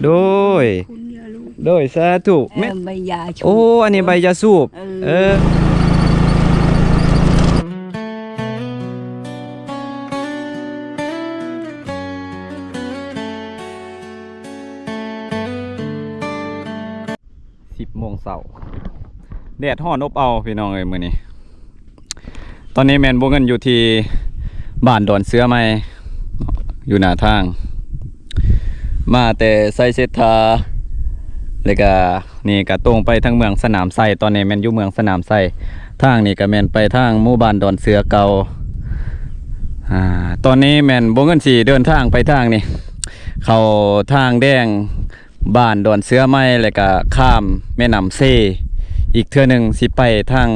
ໂດຍ ຄຸນເດີລູກ ໂດຍ ສາທຸ ເອີ ແມ່ນ ໃບຢາສູບ ໂອ້ ອັນນີ້ໃບຢາສູບ ເອີ ເອີ ສິບໂມງເຊົ້າ ແດດຮ້ອນອົບເອົາ ພີ່ນ້ອງເອີຍ ມື້ນີ້. ຕອນນີ້ແມ່ນບໍ່ເງິນຢູ່ທີ່ບ້ານດອນເສືອໃໝ່ ຢູ່ໜ້າທາງ ມາແຕ່ໄຊເສດຖາ ແລ້ວກະນີ້ກະຕົງໄປທາງເມືອງສະໜາມໄຊ. ຕອນນີ້ແມ່ນຢູ່ເມືອງສະໜາມໄຊ ທາງນີ້ກະແມ່ນໄປທາງໝູ່ບ້ານດອນເສືອເກົ່າ. ອາ ຕອນນີ້ແມ່ນບໍ່ເງິນຊິເດີນທາງໄປທາງນີ້ ເຂົ້າທາງແດງ ບ້ານດອນເສືອໃໝ່ ແລ້ວກະຂ້າມແມ່ນ້ຳເຊອີກເທື່ອໜຶ່ງ ຊິໄປທາງ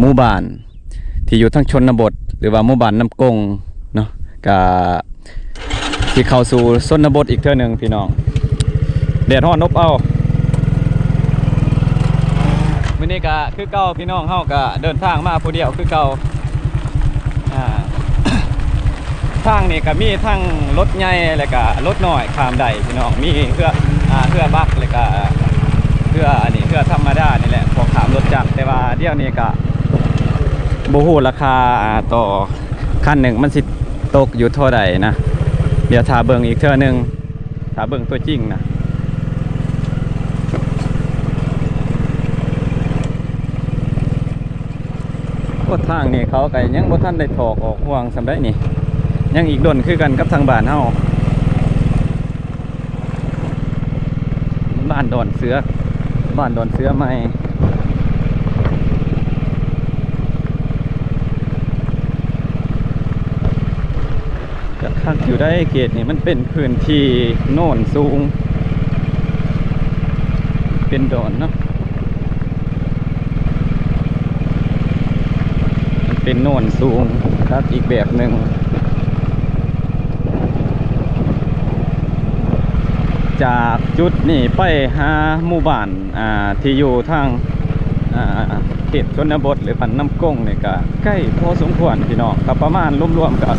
ໝູ່ບ້ານທີ່ຢູ່ທາງຊົນນະບົດ ຫຼືວ່າໝູ່ບ້ານນ້ຳກົງເນາະ ກະຊິເຂົ້າສູ່ຊົນນະບົດອີກເທື່ອໜຶ່ງພີ່ນ້ອງ. ແດດຮ້ອນອົບເອົາ ມື້ນີ້ກະຄືເກົ່າ ພີ່ນ້ອງເຮົາກະເດີນທາງມາຜູ້ດຽວຄືເກົ່າ. ອ່າ ທາງນີ້ກະມີທັງລົດໃຫຍ່ ແລ້ວກະລົດນ້ອຍຂ້າມໄດ້ພີ່ນ້ອງ ມີເຮືອ ອ່າ ເຮືອບັກ ແລ້ວກະເຮືອ ອັນນີ້ ເຮືອທຳມະດານີ້ແຫຼະ ພວກຂ້າມລົດຈັກ. ແຕ່ວ່າດຽວນີ້ກະບໍ່ຮູ້ລາຄາ ອ່າ ຕໍ່ຄັນໜຶ່ງມັນຊິຕົກຢູ່ເທົ່າໃດນະ ດຽວຖ້າເບິ່ງອີກເທື່ອໜຶ່ງ. ຖ້າເບິ່ງຕົວຈິງນະ ໂອ້ ທາງນີ້ເຂົາກະຍັງບໍ່ທັນໄດ້ຖອກອອກຮ່ວງສ່ຳໃດນີ້ ຍັງອີກດົນຄືກັນກັບທາງບ້ານເຮົາ. ບ້ານດອນເສືອ ບ້ານດອນເສືອໃໝ່ ກະຄັກຢູ່ໄດ໋ ເຂດນີ້ມັນເປັນພື້ນທີ່ໂນນສູງ ເປັນດອນເນາະ ມັນເປັນໂນນສູງຄັກອີກແບບໜຶ່ງ. ຈາກຈຸດນີ້ໄປຫາໝູ່ບ້ານ ອ່າ ທີ່ຢູ່ທາງ ອ່າ ເຂດຊົນນະບົດ ຫຼື ບ້ານນ້ຳກົງນີ້ກະໄກພໍສົມຄວນພີ່ນ້ອງ ກະປະມານລວມໆກະ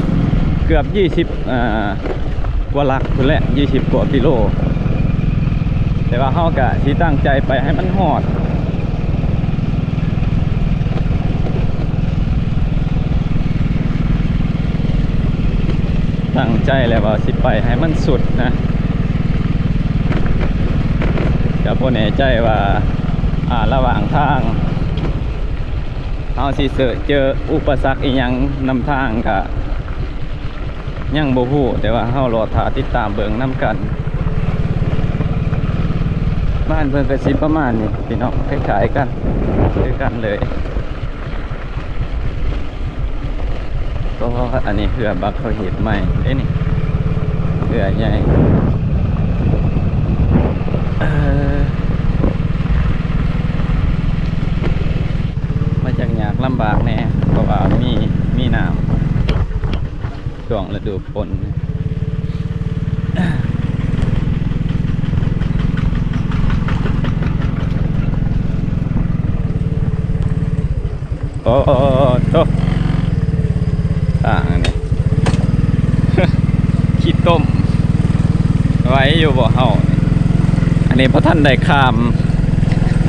ເກືອບ ອ່າ ກວ່າຫຼັກພຸ້ນແຫຼະ ຊາວກວ່າກິໂລ ແຕ່ວ່າເຮົາກະຊິຕັ້ງໃຈໄປໃຫ້ມັນຮອດ ຕັ້ງໃຈແລ້ວວ່າຊິໄປໃຫ້ມັນສຸດນະ ກະບໍ່ແນ່ໃຈວ່າ ອ່າ ລະຫວ່າງທາງ ເຮົາຊິເຈີອຸປະສັກອີ່ຫຍັງນຳທາງກະຍັງບໍ່ຮູ້ ແຕ່ວ່າເຮົາລໍຖ້າຕິດຕາມເບິ່ງນຳກັນ. ບ້ານເພິ່ນກະຊິປະມານນີ້ພີ່ນ້ອງ ຄ້າຍໆກັນ ຄືກັນເລີຍ. ໂອ້ ອັນນີ້ເຮືອບັກເຂົາເຮັດໃໝ່ເດ້ນີ້ ເຮືອໃຫຍ່ ເອີ ມາຈາກຍາກລຳບາກແດ່ ເພາະວ່າມີ ມີນ້ຳ ຊ່ວງລະດູຝົນ. ໂອ້ໂຕ ທາງອັນນີ້ ຂີ້ຕົມ ໄຫວຢູ່ບໍ່ເຮົານີ້? ອັນນີ້ບໍ່ທັນໄດ້ຂ້າມ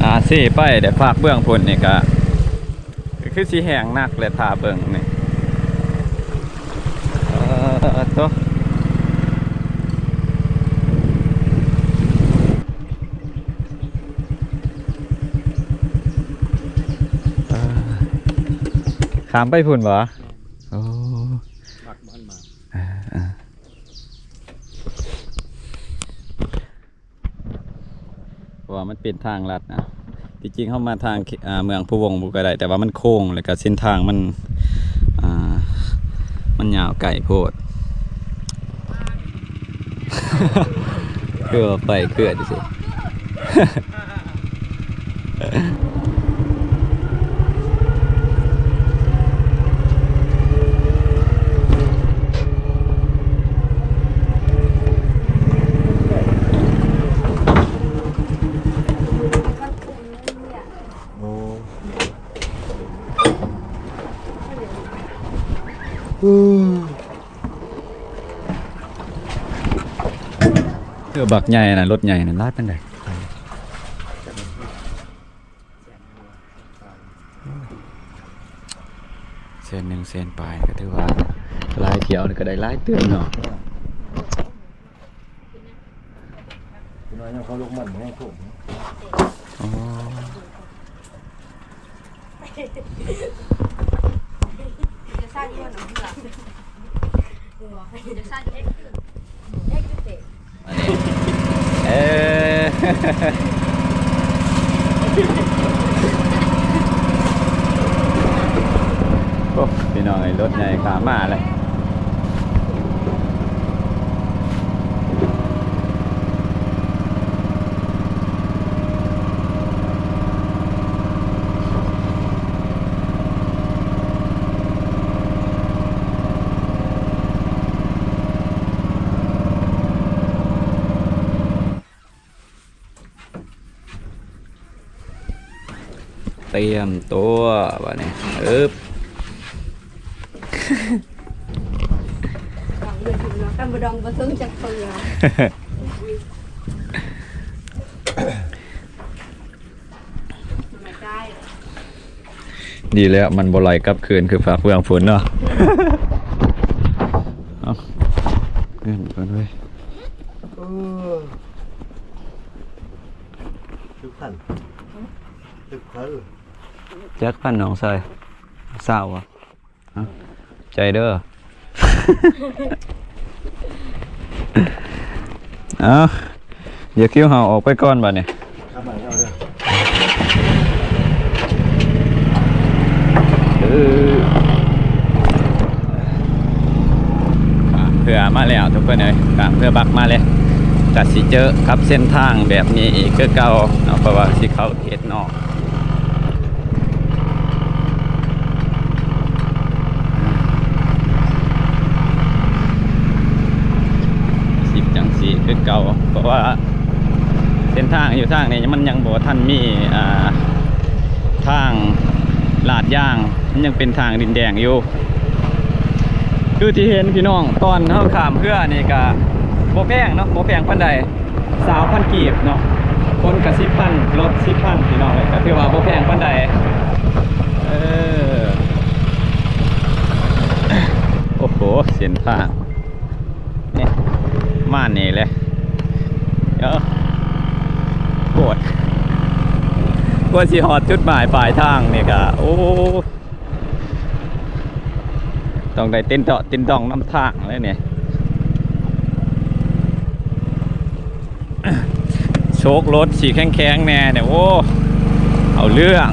ອ່າ ເຊໄປ ແຕ່ຟາກເບື້ອງພຸ້ນນີ້ກະ ກະຄືຊິແຫ້ງໜັກແຫຼະ ຖ້າເບິ່ງນີ້. ເອີ ໂຕ ເອີ ຂ້າມໄປພຸ້ນບໍ່? ໂອ້ ບັກບໍ່ທັນມາ ເອີ ເອີ ເພາະວ່າມັນເປັນທາງລັດນະ. ທີ່ຈິງເຮົາມາທາງ ອ່າ ເມືອງພູວົງພຸ້ນກະໄດ້ ແຕ່ວ່າມັນໂຄ້ງ ແລ້ວກະເສັ້ນທາງມັນ ອ່າ ມັນຍາວໄກໂພດ ຄືວ່າໄປເກືອກຊື່. ໂອ້ ບັກໃຫຍ່ນະ ລົດໃຫຍ່ນະ ຫຼາຍປານໃດ? ແສນໜຶ່ງ ແສນປາຍ ກໍຖືວ່າຫຼາຍ ທ່ຽວນີ້ກໍໄດ້ຫຼາຍຕື່ມເນາະ. ເຂົາລົງມັນແຮງໂພດ. ອໍ ເອີ ໂອ້ ພີ່ນ້ອງເອີຍ ລົດໃຫຍ່ຂ້າມມາແລ້ວ. ຕຽມຕົວບາດນີ້ ອຶບ ຕຳບະດອງບໍ່ເຖິງຈັກເທື່ອ. ດີແລ້ວ ມັນບໍ່ໄຫຼກັບຄືນຄືພາກເບື້ອງພຸ້ນເນາະ. ເອົາ ເອີ້ນກ່ອນເວີຍ. ເອີ ຈັກພັນ ຈັກພັນ ຈັກພັນ ນ້ອງຊາຍ ຊາວ ເອົາ ໃຈເດີ. ເອົາ ດຽວຄິວເຮົາອອກໄປກ່ອນບາດນີ້. ເອີ ຂ້າມເຮືອມາແລ້ວທຸກຄົນເອີຍ ຂ້າມເຮືອບັກມາເລີຍ. ກະຊິເຈີກັບເສັ້ນທາງແບບນີ້ອີກຄືເກົ່າເນາະ ເພາະວ່າຊິເຂົ້າ ເຂດນອກ ຊິບຈັ່ງຊີ້ຄືເກົ່າ ເພາະວ່າເສັ້ນທາງຢູ່ທາງນີ້ມັນຍັງບໍ່ທັນມີ ອ່າ ທາງລາດຢາງ ມັນຍັງເປັນທາງດິນແດງຢູ່. ຄືທີ່ເຫັນພີ່ນ້ອງ ຕອນເຮົາຂ້າມເຮືອນີ້ກະບໍ່ແພງເນາະ ບໍ່ແພງປານໃດ. ຊາວພັນກີບເນາະ ຄົນກະສິບພັນ ລົດສິບພັນ ພີ່ນ້ອງເອີຍ ກະຖືວ່າບໍ່ແພງປານໃດ. ເອີ ໂອ້ໂຫ ເສັ້ນທາງນີ້ ປະມານນີ້ແຫຼະ. ໂພດ ກວ່າຊິຮອດຈຸດໝາຍປາຍທາງນີ້ກະ ໂອ້ ຕ້ອງໄດ້ເຕັ້ນເຕາະເຕັ້ນດອງນຳທາງເລີຍນີ້. ໂຊກລົດຊິແຂງໆແດ່ນີ້ ໂອ້ ເອົາເລື່ອງ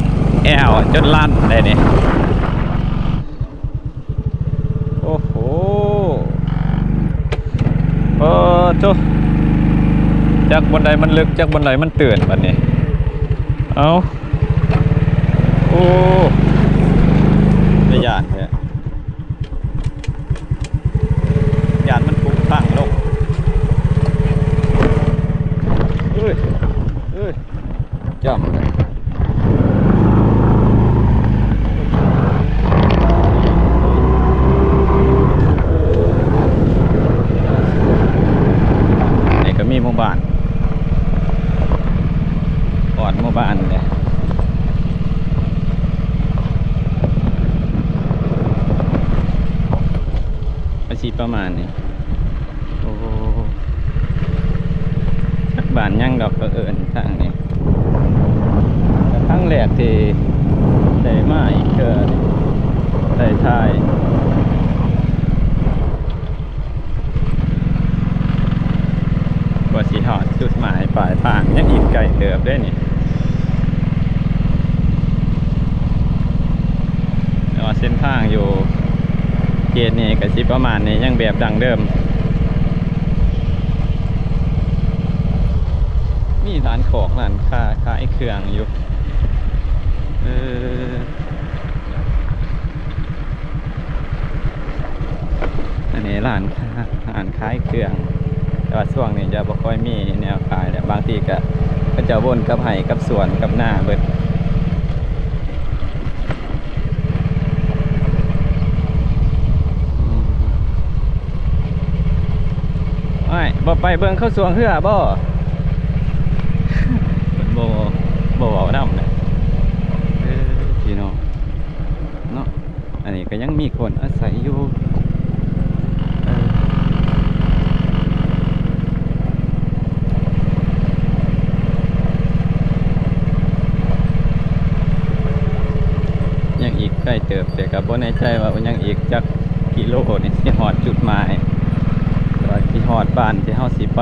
ແອວຈົນລັນໄດ໋ນີ້. ໂອ້ໂຫ ເອີ ໂທ້ ຈັກບ່ອນໃດມັນເລິກ ຈັກບ່ອນໃດມັນຕື້ນບາດນີ້. ເອົາ ໂອ້ ຕາຢ້ານແທ້ ຢ້ານມັນປຸພັງລົງ. ເອີຍ ເອີຍ ຈ້ຳ ນີ້ກະມີໝູ່ບ້ານ ຮອດໝູ່ບ້ານແລ້ວ. ກະຊິປະມານນີ້ ໂອ້ ຈັກບ້ານຫຍັງດອກ ເຂົາເອີ້ນທາງນີ້. ກະຄັ້ງແລກທີ່ໄດ້ມາອີກເທື່ອ ໄດ້ຖ່າຍ. ກວ່າຊິຮອດຈຸດໝາຍປາຍທາງ ຍັງອີກໄກເຕີບເດ້ນີ້. ແຕ່ວ່າເສັ້ນທາງຢູ່ເຂດນີ້ກະຊິປະມານນີ້ ຍັງແບບດັ້ງເດີມ. ມີຮ້ານຂອງ ຮ້ານຄ້າຂາຍເຄື່ອງຢູ່. ເອີ ອັນນີ້ຮ້ານຄ້າ ຮ້ານຂາຍເຄື່ອງ ແຕ່ວ່າຊ່ວງນີ້ຈະບໍ່ຄ່ອຍມີແນວຂາຍແລ້ວ ບາງທີກະເຂົາເຈົ້າວົນກັບໄຮ່ກັບສວນກັບນາເບິດ. ອືມ ອ ອ້າຍ ບໍ່ໄປເບິ່ງເຂົາຊ່ວງເຮືອບໍ່? ເພິ່ນບໍ່ ບໍ່ເວົ້ານຳນະ. ເອີ ພີ່ນ້ອງເນາະ ອັນນີ້ກໍຍັງມີຄົນອາໄສຢູ່. ເອີ ຍັງອີກໄກເຕີບ ແຕ່ກໍບໍ່ແນ່ໃຈວ່າຍັງອີກຈັກກິໂລນີ້ ຊິຮອດຈຸດໝາຍ ວ່າຊິຮອດບ້ານທີ່ເຮົາຊິໄປ.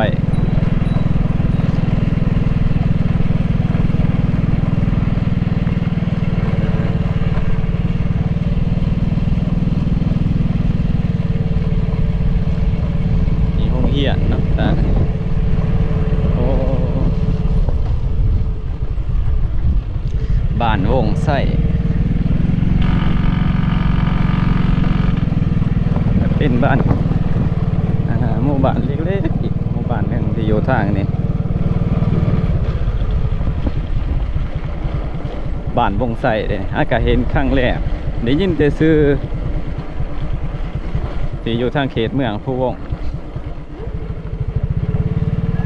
ມີໂຮງຮຽນເນາະ ຕາ ໂອ້ ບ້ານວົງໄຊ ເປັນບ້ານ ອ່າ ໝູ່ບ້ານເລັກໆ ອີກໝູ່ບ້ານໜຶ່ງທີ່ຢູ່ທາງນີ້ ບ້ານວົງໄຊເດ້. ອາ ກະເຫັນຄັ້ງແລກ ໄດ້ຍິນແຕ່ຊື່ ທີ່ຢູ່ທາງເຂດເມືອງພູວົງ.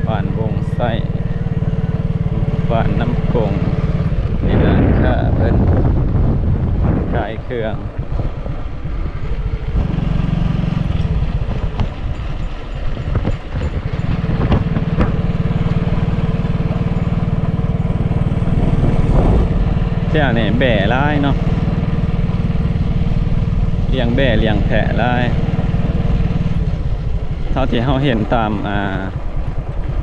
ບ້ານວົງໄຊ ບ້ານນ້ຳກົງ ມີຮ້ານຄ້າເພິ່ນຂາຍເຄື່ອງ. ແຖວນີ້ແບ້ຫຼາຍເນາະ ລ້ຽງແບ້ລ້ຽງແພະຫຼາຍ ເທົ່າທີ່ເຮົາເຫັນຕາມ ອ່າ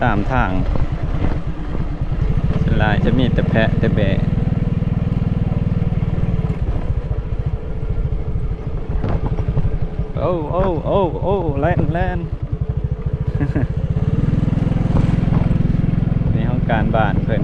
ຕາມທາງ ສ່ວນຫຼາຍຈະມີແຕ່ແພະແຕ່ແບ້. ໂອ້ ໂອ້ ໂອ້ ໂອ້ ແລ່ນ ແລ່ນ. ນີ້ຫ້ອງການບ້ານເພິ່ນ.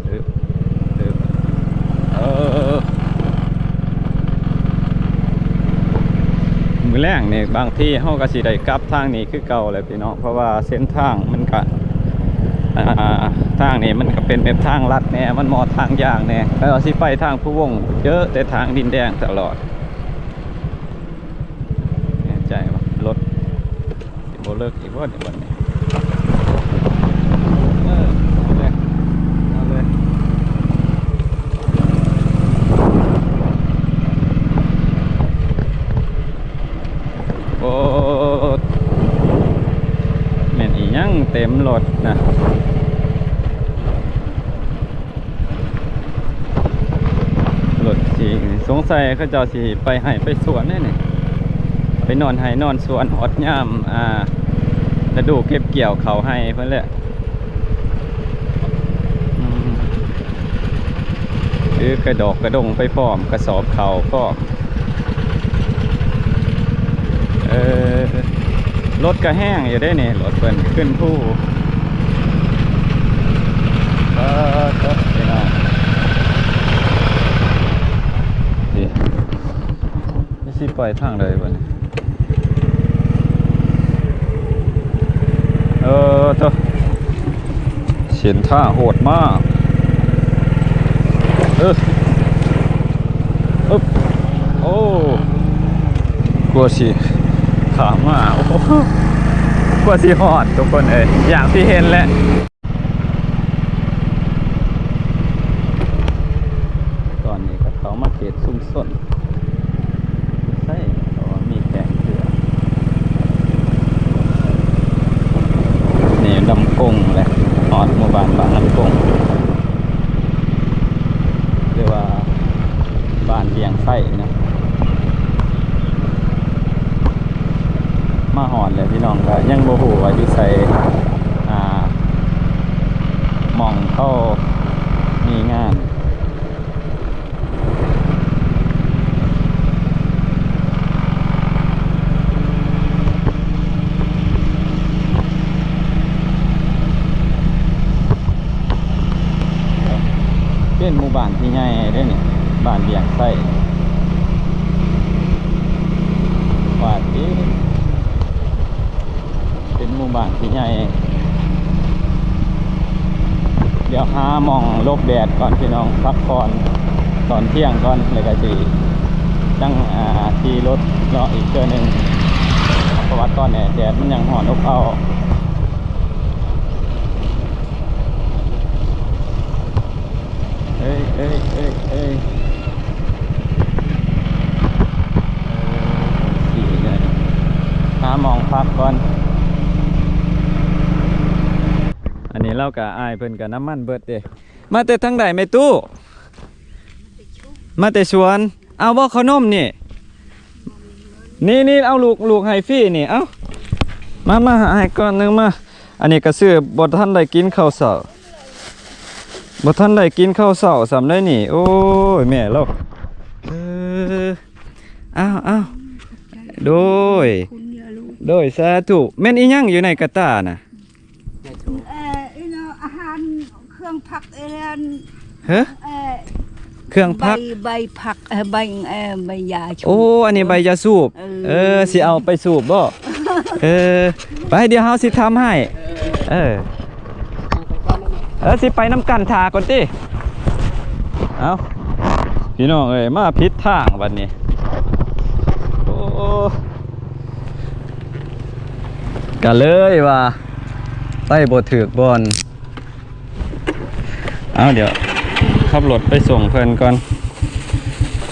ອືມ ອຶບ ອຶບ ເອີ ມື້ແລງນີ້ ບາງທີເຮົາກໍຊິໄດ້ກັບທາງນີ້ຄືເກົ່າແຫຼະພີ່ນ້ອງ ເພາະວ່າເສັ້ນທາງມັນກະ ອ່າ ທາງນີ້ມັນກະເປັນແບບທາງລັດແດ່ ມັນບໍ່ທາງຢ່າງແດ່ ແລ້ວຊິໄປທາງພູວົງ ເຈີແຕ່ທາງດິນແດງຕະຫຼອດ. ແນ່ໃຈວ່າລົດຊິບໍ່ເລິກອີກບໍ່ນີ້ບັດນີ້? ເອີ ເອົາເລີຍ ເອົາເລີຍ. ໂອ້ ແມ່ນອີ່ຫຍັງເຕັມລົດນະ. ລົດຊິ ສົງໄສເຂົາເຈົ້າຊິໄປໄຮ່ໄປສວນເດ້ນີ້ ໄປນອນໄຮ່ນອນສວນ ຮອດຍາມ ອ່າ ລະດູເກັບກ່ຽວເຂົ້າໄຮ່ເພິ່ນແຫຼະ. ອືມ ຖືກະດອກກະດົງໄປພ້ອມ ກະສອບເຂົ້າພ້ອມ. ເອີ ລົດກະແຮງຢູ່ເດ້ນີ້ ລົດເພິ່ນຂຶ້ນພູ. ເອີ ເອີ ພີ່ນ້ອງ ນີ້ ຊິໄປທາງໃດບັດນີ້? ເອີ ໂທ້ ເສັ້ນທາງໂຫດມາກ. ເອີ ອຶບ ໂອ້ ກວ່າຊິຂ້າມມາ ໂອ້ ກວ່າຊິຮອດທຸກຄົນເອີຍ ຢ່າງທີ່ເຫັນແຫຼະ. ຕອນນີ້ກໍເຂົ້າມາເຂດຊຸມຊົນ ໃຊ້ ເພາະວ່າມີແຂກເທື່ອ ນີ້ ນ້ຳກົງແຫຼະ ຮອດໝູ່ບ້ານບ້ານນ້ຳກົງ ຫຼືວ່າບ້ານວຽງໄຊນະ. ມາຮອດແລ້ວພີ່ນ້ອງ ກໍຍັງບໍ່ຮູ້ວ່າຢູ່ໃສ ອ່າ ໝ່ອງເຂົາມີງານ. ເປັນໝູ່ບ້ານທີ່ໃຫຍ່ເດ້ນີ້ ບ້ານວຽງໄຊ ວ່າຕິ ເປັນໝູ່ບ້ານທີ່ໃຫຍ່. ດຽວຫາໝ່ອງຫຼົບແດດກ່ອນພີ່ນ້ອງ ພັກຜ່ອນຕອນທ່ຽງກ່ອນ ແລ້ວກໍຊິຈັ່ງ ອ່າ ຂີ່ລົດເລາະອີກເທື່ອໜຶ່ງ ເພາະວ່າຕອນນີ້ແດດມັນຍັງຮ້ອນອົບເອົາ. ເອີຍ ເອີຍ ເອີຍ ເອີຍ ເອີ ຫາໝ່ອງພັກກ່ອນ. ອັນນີ້ລາວກະ ອ້າຍເພິ່ນກະນ້ຳມັນເບິດເດ້. ມາແຕ່ທາງໃດແມ່ຕູ້? ມາແຕ່ສວນ. ເອົາບໍ່ເຂົ້າໜົມນີ້? ນີ້ໆ ເອົາລູກ ລູກໃຫ້ຟຣີນີ້ ເອົາ ມາ ມາ ໃຫ້ກ້ອນໜຶ່ງມາ. ອັນນີ້ກໍຊື້ ບໍ່ທັນໄດ້ກິນເຂົ້າເຊົ້າ ບໍ່ທັນໄດ້ກິນເຂົ້າເຊົ້າສ່ຳໃດນີ້. ໂອ້ຍ ແມ່ລາວ ເອີ ເອົາ ເອົາ ໂດຍ ໂດຍ ສາທຸ. ແມ່ນອີຫຍັງຢູ່ໃນກະຕ່ານະ? ເອີ ອີເນາະ ອາຫານ ເຄື່ອງຜັກ ເອີ ເອີ ເຄື່ອງຜັກ ໃບ ໃບຜັກ ເອີ ໃບ ເອີ ໃບຢາສູບ. ໂອ້ ອັນນີ້ໃບຢາສູບ. ເອີ ເອີ ຊິເອົາໄປສູບບໍ່? ເອີ ໄປ ດຽວເຮົາຊິທຳໃຫ້. ເອີ ເອີ ຊິໄປນຳກັນ ຖ້າກ່ອນຕິ. ເອົ້າ ພີ່ນ້ອງເອີຍ ມາຜິດທາງບັດນີ້. ໂອ້ ກະເລີຍວ່າໄປບໍ່ຖືກບ່ອນ. ເອົາ ດຽວຂັບລົດໄປສົ່ງເພິ່ນກ່ອນ.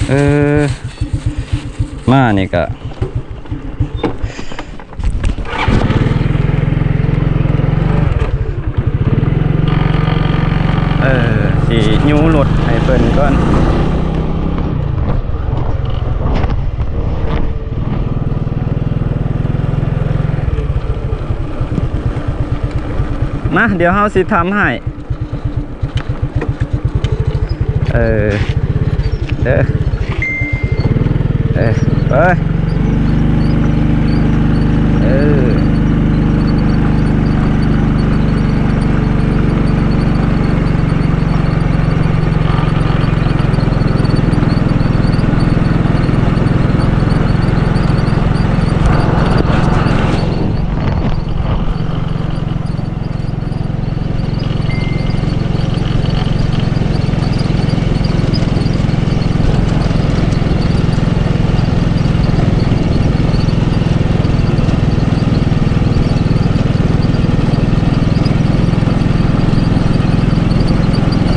ເອີ ມານີ້ກະ ເອີ ຊິຍູ້ລົດໃຫ້ເພິ່ນກ່ອນ. ມາ ດຽວເຮົາຊິທຳໃຫ້. ເອີ ເດີ ເອີ ໄປ ເອີ.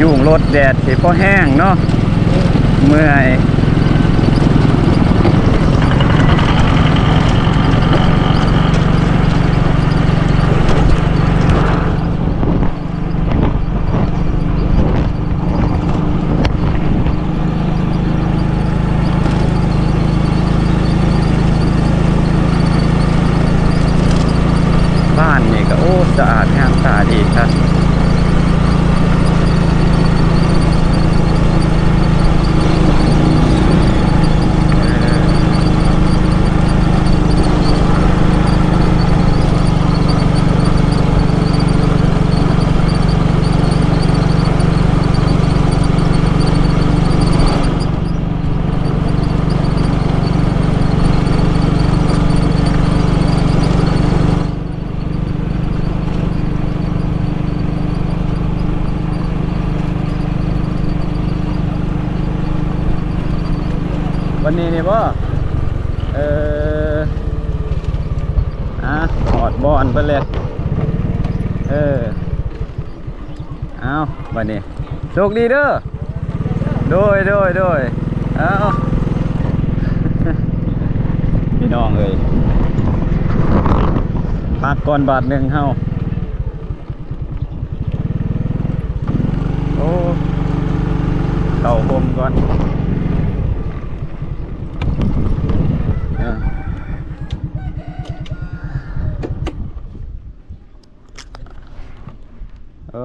ຢູ່ລົດແດດຊິພໍແຮງເນາະ ເມື່ອຍ. ບ້ານນີ້ກໍ ໂອ້ ສະອາດງາມຕາດີຄັກ. ວັນນີ້ນີ້ບໍ່? ເອີ ອ່າ ຮອດບ່ອນເພິ່ນແລ້ວ. ເອີ ເອົາ ບັດນີ້ໂຊກດີເດີ. ໂດຍ ໂດຍ ໂດຍ. ເອົາ ພີ່ນ້ອງເອີຍ ພັກກ່ອນບາດໜຶ່ງເຮົາ. ໂອ້ ເຂົ້າຮົ່ມກ່ອນ. ເອີ ເອີ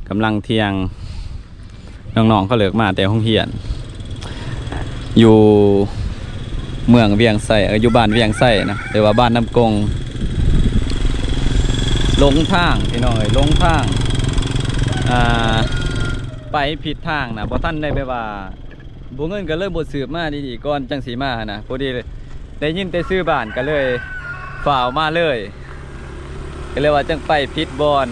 ກຳລັງທ່ຽງ ນ້ອງໆເຂົາເລີກມາແຕ່ໂຮງຮຽນ ຢູ່ເມືອງວຽງໄຊ ເອີ ຢູ່ບ້ານວຽງໄຊນະ ຫຼືວ່າບ້ານນ້ຳກົງ. ຫຼົງທາງ ພີ່ນ້ອງເອີຍ ຫຼົງທາງ ອ່າ ໄປຜິດທາງນະ ບໍ່ທັນໄດ້ແບບວ່າ ບໍ່ເງິນກໍເລີຍບໍ່ສືບມາດີໆກ່ອນ ຈັ່ງຊິມາຫັ້ນນະ. ພໍດີ ໄດ້ຍິນແຕ່ຊື່ບ້ານ ກໍເລີຍຟ້າວມາເລີຍ ກໍເລີຍວ່າຈັ່ງໄປຜິດບ່ອນ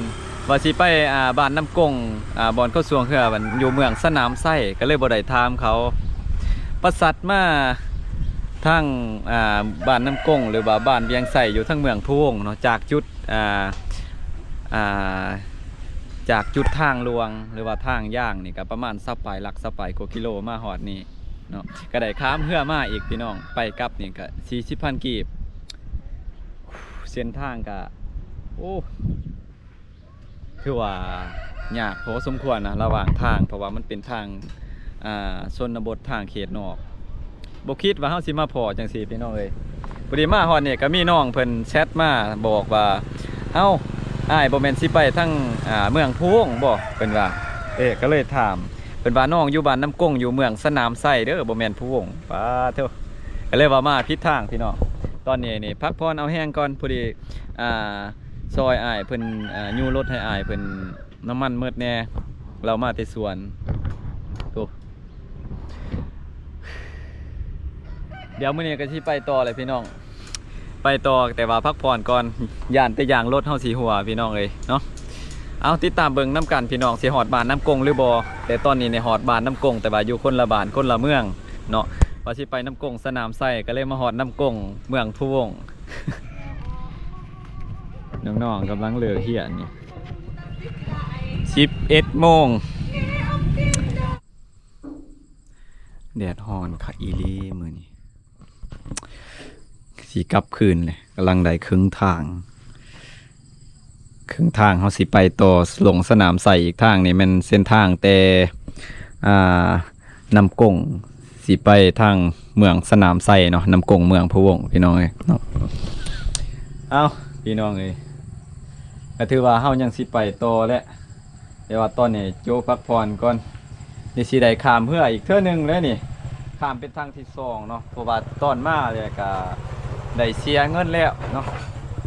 ວ່າຊິໄປ ອ່າ ບ້ານນ້ຳກົງ ອ່າ ບ່ອນເຂົາຊ່ວງເຮືອ ຢູ່ເມືອງສະໜາມໄຊ ກໍເລີຍບໍ່ໄດ້ຖາມເຂົາ ປະສັດມາທາງ ອ່າ ບ້ານນ້ຳກົງ ຫຼືວ່າບ້ານວຽງໄຊ ຢູ່ທາງເມືອງພະວົງເນາະ ຈາກຈຸດ ອ່າ ອ່າ ຈາກຈຸດທາງຫຼວງ ຫຼືວ່າທາງຢາງນີ້ ກໍປະມານຊາວປາຍຫຼັກ ຊາວປາຍກວ່າກິໂລ ມາຮອດນີ້ເນາະ ກໍໄດ້ຂ້າມເຮືອມາອີກ ພີ່ນ້ອງ ໄປກັບນີ້ກໍສີ່ສິບພັນກີບ ເສັ້ນທາງກໍ ໂອ້ ຖືວ່າຍາກພໍສົມຄວນນະ ລະຫວ່າງທາງ ເພາະວ່າມັນເປັນທາງ ອ່າ ຊົນນະບົດ ທາງເຂດນອກ ບໍ່ຄິດວ່າເຮົາຊິມາພໍ້ຈັ່ງຊີ້ ພີ່ນ້ອງເອີຍ. ພໍດີມາຮອດນີ້ກໍມີນ້ອງເພິ່ນແຊັດມາບອກວ່າ ເອົ້າ ອ້າຍບໍ່ແມ່ນຊິໄປທາງ ອ່າ ເມືອງພະວົງບໍ່? ເພິ່ນວ່າ ເອີ ກໍເລີຍຖາມ ເພິ່ນວ່າ ນ້ອງຢູ່ບ້ານນ້ຳກົງ ຢູ່ເມືອງສະໜາມໄຊເດີ ບໍ່ແມ່ນພະວົງ. ປາໂທ້ ກໍເລີຍວ່າມາຜິດທາງ ພີ່ນ້ອງ. ຕອນນີ້ນີ້ພັກຜ່ອນເອົາແຮງກ່ອນ ພໍດີ ອ່າ ຊ່ອຍອ້າຍເພິ່ນ ອ່າ ຍູ້ລົດໃຫ້ອ້າຍເພິ່ນ ນ້ຳມັນໝົດແດ່ ເຮົາມາແຕ່ສວນ ໂອ້ ດຽວມື້ນີ້ກໍຊິໄປຕໍ່ແຫຼະ ພີ່ນ້ອງ ໄປຕໍ່ ແຕ່ວ່າພັກຜ່ອນກ່ອນ ຢ້ານແຕ່ຢາງລົດເຮົາຊິຮົ່ວ ພີ່ນ້ອງເອີຍເນາະ. ເອົາ ຕິດຕາມເບິ່ງນຳກັນ ພີ່ນ້ອງ ຊິຮອດບ້ານນ້ຳກົງຫຼືບໍ່? ແຕ່ຕອນນີ້ນີ້ຮອດບ້ານນ້ຳກົງ ແຕ່ວ່າຢູ່ຄົນລະບ້ານຄົນລະເມືອງເນາະ ວ່າຊິໄປນ້ຳກົງສະໜາມໄຊ ກໍເລີຍມາຮອດນ້ຳກົງເມືອງພະວົງ. ນ້ອງໆກຳລັງເລີກຮຽນນີ້ ສິບເອັດໂມງ ແດດຮ້ອນຄັກອີ່ຫຼີມື້ນີ້ ຊິກັບຄືນແຫຼະ ກຳລັງໄດ້ເຄິ່ງທາງ ເຄິ່ງທາງເຮົາຊິໄປຕໍ່ລົງສະໜາມໄຊອີກ. ທາງນີ້ແມ່ນເສັ້ນທາງແຕ່ ອ່າ ນ້ຳກົງ ຊິໄປທາງເມືອງສະໜາມໄຊເນາະ ນ້ຳກົງເມືອງພະວົງ ພີ່ນ້ອງເອີຍເນາະ. ເອົ້າ ພີ່ນ້ອງເອີຍ ກໍຖືວ່າເຮົາຍັງຊິໄປຕໍ່ແຫຼະ ແຕ່ວ່າຕອນນີ້ໂຈະພັກຜ່ອນກ່ອນ ນີ້ຊິໄດ້ຂ້າມເຮືອອີກເທື່ອໜຶ່ງແລ້ວນີ້ ຂ້າມເປັນຄັ້ງທີສອງເນາະ ເພາະວ່າຕອນມາແລ້ວກໍໄດ້ເສຍເງິນແລ້ວເນາະ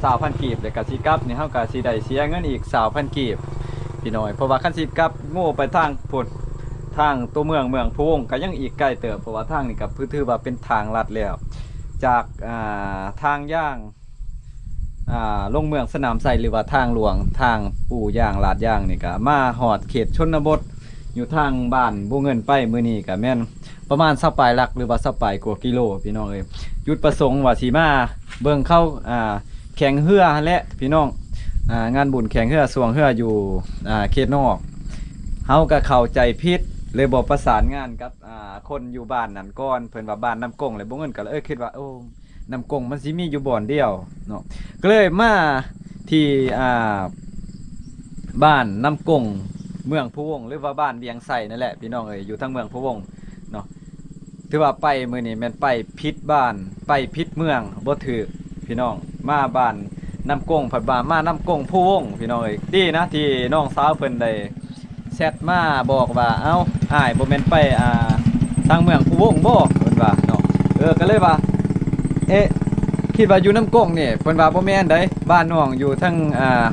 ຊາວພັນກີບ ແລ້ວກໍຊິກັບນີ້ ເຮົາກໍຊິໄດ້ເສຍເງິນອີກຊາວພັນກີບ ພີ່ນ້ອງ ເພາະວ່າຄັນຊິກັບໂງ່ໄປທາງພຸ້ນ ທາງຕົວເມືອງ ເມືອງພະວົງ ກໍຍັງອີກໄກເຕີບ ເພາະວ່າທາງນີ້ກໍຖືວ່າເປັນທາງລັດແລ້ວ ຈາກ ອ່າ ທາງຢາງ ອ່າ ລົງເມືອງສະໜາມໄຊ ຫຼືວ່າທາງຫຼວງ ທາງປູ່ຢາງ ລາດຢາງນີ້ ກໍມາຮອດເຂດຊົນນະບົດ ຢູ່ທາງບ້ານບົວເງິນໄປ ມື້ນີ້ກໍແມ່ນປະມານຊາວປາຍຫຼັກ ຫຼືວ່າຊາວປາຍກວ່າກິໂລ ພີ່ນ້ອງເອີຍ. ຈຸດປະສົງວ່າຊິມາເບິ່ງເຂົາ ອ່າ ແຂ່ງເຮືອຫັ້ນແຫຼະ ພີ່ນ້ອງ ອ່າ ງານບຸນແຂ່ງເຮືອ ຊ່ວງເຮືອຢູ່ ອ່າ ເຂດນອກ ເຮົາກໍເຂົ້າໃຈຜິດ ເລີຍບໍ່ປະສານງານກັບ ອ່າ ຄົນຢູ່ບ້ານນັ້ນກ່ອນ ເພິ່ນວ່າບ້ານນ້ຳກົງ ແລ້ວບົວເງິນກໍເລີຍຄິດວ່າ ໂອ້ ນ້ຳກົງມັນຊິມີຢູ່ບ່ອນດຽວເນາະ ກໍເລີຍມາທີ່ ອ່າ ບ້ານນ້ຳກົງ ເມືອງພະວົງ ຫຼືວ່າບ້ານວຽງໄຊນັ້ນແຫຼະ ພີ່ນ້ອງເອີຍ ຢູ່ທາງເມືອງພະວົງເນາະ. ຖືວ່າໄປມື້ນີ້ແມ່ນໄປຜິດບ້ານ ໄປຜິດເມືອງ ບໍ່ຖືກ ພີ່ນ້ອງ ມາບ້ານນ້ຳກົງ ພັດວ່າມານ້ຳກົງພະວົງ ພີ່ນ້ອງເອີຍ. ດີນະທີ່ນ້ອງສາວເພິ່ນໄດ້ ແຊັດມາບອກວ່າ ເອົ້າ ອ້າຍບໍ່ແມ່ນໄປ ອ່າ ທາງເມືອງພູວົງບໍ່? ເພິ່ນວ່າເນາະ ເອີ ກໍເລີຍວ່າ ເອະ ຄິດວ່າຢູ່ນ້ຳກົງນີ້ ເພິ່ນວ່າບໍ່ແມ່ນໃດ໋ ບ້ານນ້ອງຢູ່ທາງ ອ່າ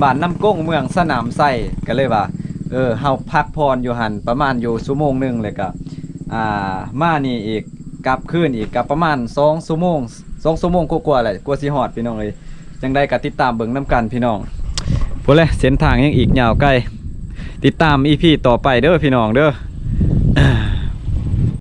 ບ້ານນ້ຳກົງ ເມືອງສະໜາມໄຊ ກໍເລີຍວ່າ ເອີ ເຮົາພັກຜ່ອນຢູ່ຫັ້ນປະມານຢູ່ຊົ່ວໂມງໜຶ່ງ ແລ້ວກໍ ອ່າ ມານີ້ອີກ ກັບຄືນອີກ ກໍປະມານສອງຊົ່ວໂມງ ສອງຊົ່ວໂມງກວ່າໆແຫຼະ ກວ່າຊິຮອດ ພີ່ນ້ອງເອີຍ. ຈັ່ງໃດກໍຕິດຕາມເບິ່ງນຳກັນພີ່ນ້ອງ ພຸ້ນແຫຼະ ເສັ້ນທາງຍັງອີກຍາວໄກ ຕິດຕາມອີພີຕໍ່ໄປເດີພີ່ນ້ອງເດີ.